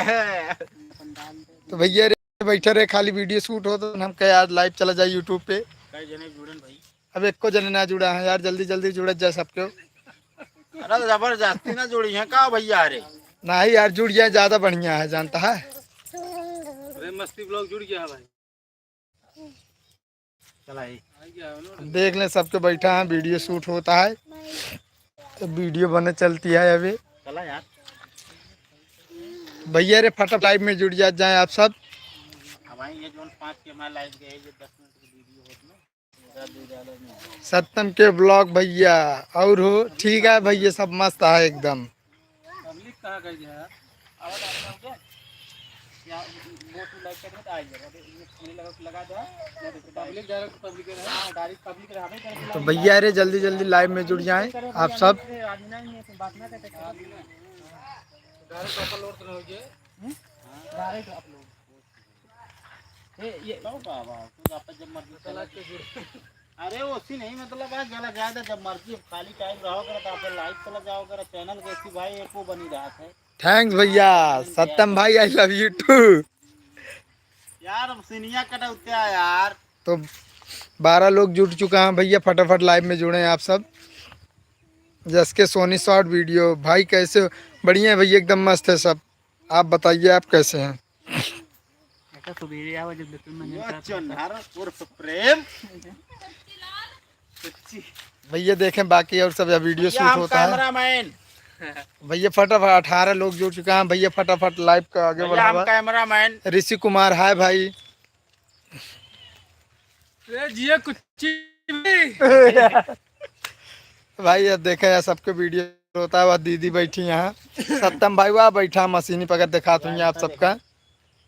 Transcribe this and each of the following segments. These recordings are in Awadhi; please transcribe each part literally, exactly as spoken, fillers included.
तो भैया रे, बैठे रहे, खाली वीडियो शूट हो तो हम कहे आज लाइव चला जाए यूट्यूब पे। कई जने जुड़न भाई। अब एको जने ना जुड़ा है यार, जल्दी जल्दी जुड़त जाए सबके। अरे तो जबरदस्ती ना जुड़ी है का भैया? अरे नहीं यार, जुड़ जाए, ज्यादा बढ़िया है, जानता है। प्रेम मस्ती ब्लॉग जुड़ गया है भाई। चला ये। देख लें, सबके बैठा है, वीडियो शूट होता है, तो वीडियो बने चलती है अभी। चला यार। भैया रे, फटाफट लाइव में जुड़ जा जाए आप सब। हमारे ये जोन पाँच के हमारे लाइव गए, ये दस मिनट की वीडियो होत में। सत्यम के ब्लॉग भैया, और हो? ठीक है भैया, सब मस्त है एकदम। पब्लिक कहाँ गई है? आवाज आ रही है क्या? वो तू लाइव कर दे, आ जाएगा। अबे, ये खाली लगा, लगा दे। पब्लिक डायरेक्ट पब्लिक है। हाँ, डायरेक्ट पब्लिक रहा भाई, तो भैया रे, जल्दी जल्दी लाइव में जुड़ जाएं आप सब। डायरेक्ट अपलोड तो नहीं हो गए। हम्म? Direct upload. ए, ये तो बाबा, तू आप जब मर्जी चला के जुड़। अरे, ओसी नहीं, मतलब, आज गला जाए तो जब मर्जी, खाली टाइम रहो कर, तो आप लाइव चला जाओ कर, चैनल के ऐसी भाई एको बनी रहा है। थैंक्स भैया, सत्यम भाई, I love you too। यार, अब सीनिया कटौते आ यार। तो बारह लोग जुड़ चुका हैं भैया, फटाफट लाइव में जुड़े हैं आप सब। जस के सोनी शॉर्ट वीडियो, भाई कैसे हो? बढ़िया है भैया, एकदम मस्त है सब। आप बताइए, आप कैसे हैं? ऐसा सुबेरे आओ जब दो तीन महीने वाह, का चन्हार उर्फ प्रेम। भैया देखें, बाकी और सब या वीडियो भैया, शूट हम होता है। कैमरामैन। भैया फटाफट अठारह लोग जुड़ चुका हैं। भैया फटाफट लाइव का आगे भैया, हम बढ़ावा। कैमरामैन। ऋषि कुमार, हाय भाई। ए, जिया कुछ भाई, ये देखे यार, सबके वीडियो होता है। वह दीदी बैठी यहाँ, सत्यम भाई वह बैठा, मशीनी पकड़ दिखा तुम आप सबका।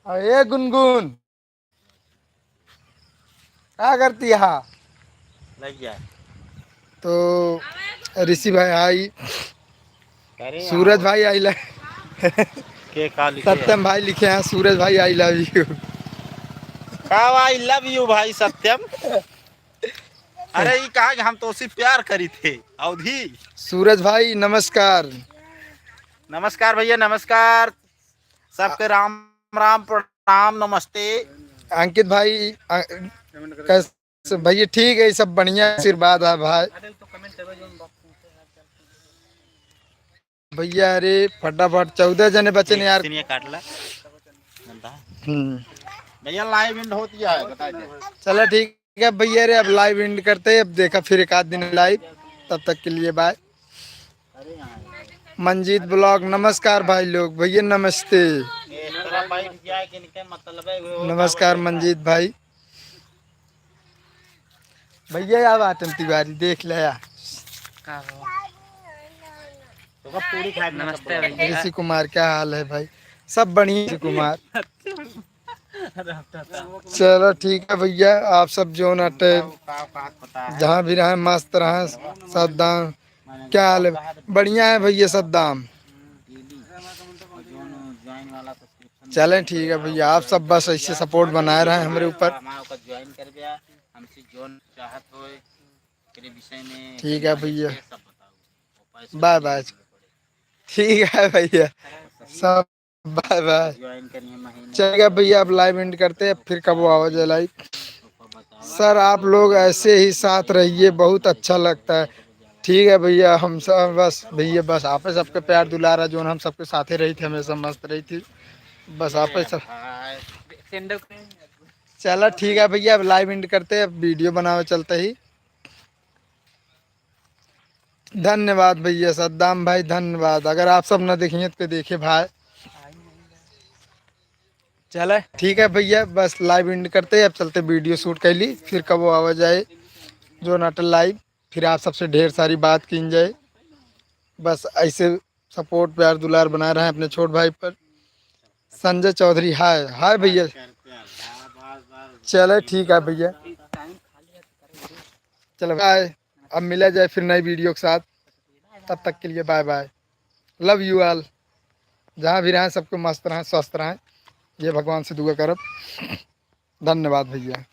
और ये गुनगुन क्या करती है? लग गया। तो ऋषि भाई आई, अरे सूरज भाई आई ला-, के का लिखे? सत्यम भाई लिखे हैं, सूरज भाई I love you। का I love you भाई सत्यम? अरे ई कहा कि हम तो उसी प्यार करी थे अवधी। सूरज भाई नमस्कार। नमस्कार भैया, नमस्कार। सबके राम राम, प्रणाम, नमस्ते। अंकित भाई, अ, कैसे भैया? ठीक है, सब बढ़िया, आशीर्वाद है भाई। भैया अरे फटाफट, चौदह जने बचे ने यार। सीनिया काट ला। हम्म। भैया लाइव एंड होती है, बता दे। चला ठीक है भैया रे, अब लाइव एंड करते हैं, अब देखा फिर एक आध दिन लाइव, तब तक के लिए बाय। मंजीत ब्लॉग, नमस्कार भाई लोग, भैया नमस्ते। नमस्कार मंजीत भाई। भैया या बाटन तिवारी, देख ले या। का हो? नमस्ते भैया। ऋषि कुमार, क्या हाल है भाई? सब बढ़िया ऋषि कुमार। चलो ठीक है भैया, आप सब जोन अटे, जहाँ भी रहें मस्त रहें। सद्दाम, क्या हाल है? बढ़िया है भैया सद्दाम। चलें ठीक है भैया, आप सब बस ऐसे सपोर्ट बनाए रहें हमरे ऊपर। ठीक है भैया, बाय बाय। ठीक है भैया, सब बाय बाय। चलेगा भैया, अब लाइव एंड करते हैं, फिर कब आवा जाए लाइव। सर आप लोग ऐसे ही साथ रहिए, बहुत अच्छा लगता है। ठीक है भैया, हम सब बस भैया बस आप सबके प्यार दुलार है, जोन हम सबके साथे रही थी, हमेशा मस्त रही थी, बस आप सब। चला ठीक है भैया, अब लाइव एंड करते हैं, अब वीडियो बनावे चलते ही। धन्यवाद भैया सद्दाम भाई, धन्यवाद। अगर आप सब न देखिए तो देखे भाई। चले ठीक है भैया, बस लाइव एंड करते, अब चलते वीडियो शूट कर ली, फिर कब आवा जाए जो नाटक लाइव, फिर आप सबसे ढेर सारी बात कीन जाए। बस ऐसे सपोर्ट प्यार दुलार बनाए रहें अपने छोट भाई पर। संजय चौधरी हाय, हाय भैया। चले ठीक है भैया, चलो बाय। अब मिला जाए फिर नई वीडियो के साथ, तब तक के लिए bye bye, love you all। जहाँ भी रहें सबको मस्त रहें, स्वस्थ रहें, ये भगवान से दुआ करब। धन्यवाद भैया।